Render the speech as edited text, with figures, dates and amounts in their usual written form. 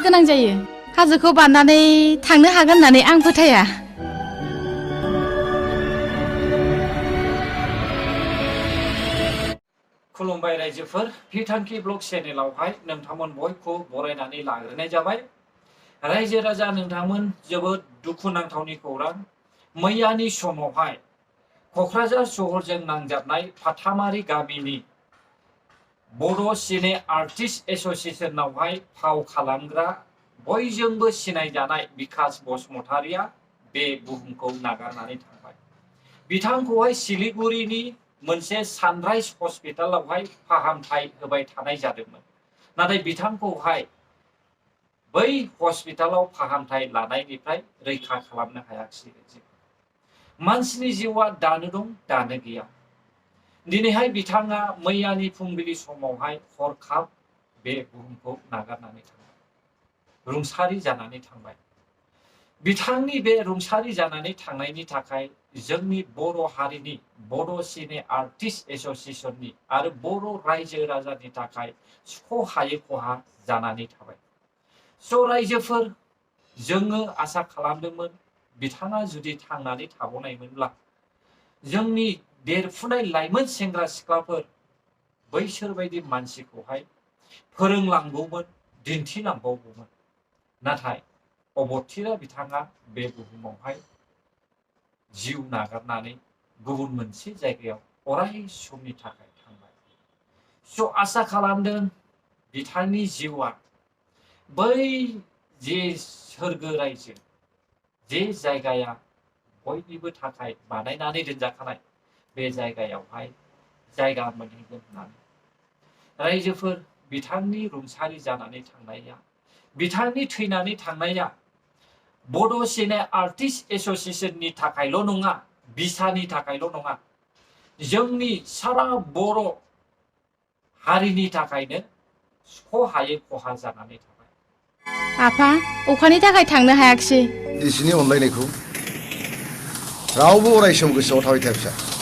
गोनां जायो हाजोखौ बारनानै थांनो हागोन होननानै आं फोथाया खुलुमबाय रायजोफोर बिथांखि ब्लग चेनेलावहाय नोंथांमोन बयखौ बरायनानै लाग्रोनाय जाबाय रायजो राजा नोंथांमोन जोबोद दुखुनांथावनि खौरां मैयानि समावहाय क'क्राझार सहरजों नांजाबनाय फाथामारि गामिनि बड' सिने आर्टिस्ट एस'सिएशनावहाय फाव खालामग्रा बयजोंबो सिनायजानाय बिकास बसुमतारिया बे बुहुमखौ नागारनानै थांबाय बिथांखौहाय सिलिगुरिनि मोनसे सानराइज हस्पिटालावहाय फाहामथाय होबाय थानाय जादोंमोन नाथाय बिथांखौहाय बै हस्पिटालाव फाहामथाय लानायनिफ्राय रैखा खालामनो हायाखिसै मानसिनि जिउआ दानो दं दानो गैया दिनैहाय बिथाङा मैयानि फुंबिलि समावहाय हरखाब बे बुहुमखौ नागारनानै थांबाय रुंसारि जानानै थांबाय बिथांनि बे रुंसारि जानानै थांनायनि थाखाय जोंनि बर' हारिनि बड' सिने आर्टिस्ट एस'सिएशननि आरो बर' रायजो राजानि थाखाय सुख'हायै खहा जानानै थाबाय स' रायजोफोर जोङो आसा खालामदोंमोन बिथाङा जुदि थांनानै थाबावनायमोनब्ला जोंनि देरफुनाय लाइमोन सेंग्रा सिख्लाफोर बैसोरबायदि मानसिखौहाय फोरोंलांगौमोन दिन्थिलांबावगौमोन नाथाय अबथिरा बिथाङा बे बुहुमावहाय जिउ नागारनानै गुबुन मोनसे जायगायाव अराय समनि थाखाय थांबाय स' आसा खालामदों बिथांनि जिउआ बै जे सोरगो रायजो जे जायगाया बयनिबो थाखाय बानायनानै दोनजाखानाय बे जायगायावहाय जायगा मोनहैगोन होननानै रायजोफोर बिथांनि रुंसारि जानानै थांनाया बिथांनि थैनानै थांनाया बड' सिने आर्टिस्ट एस'सिएशननि थाखायल' नङा बिसानि थाखायल' नङा जोंनि सारा बर' हारिनि थाखायनो सुख'हायै खहा जानानै थाबाय आफा अखानि थाखाय थांनो हायाखिसै बिसिनि अनलायनायखौ रावबो अराय सम गोसोआव थाबाय थाया फिसा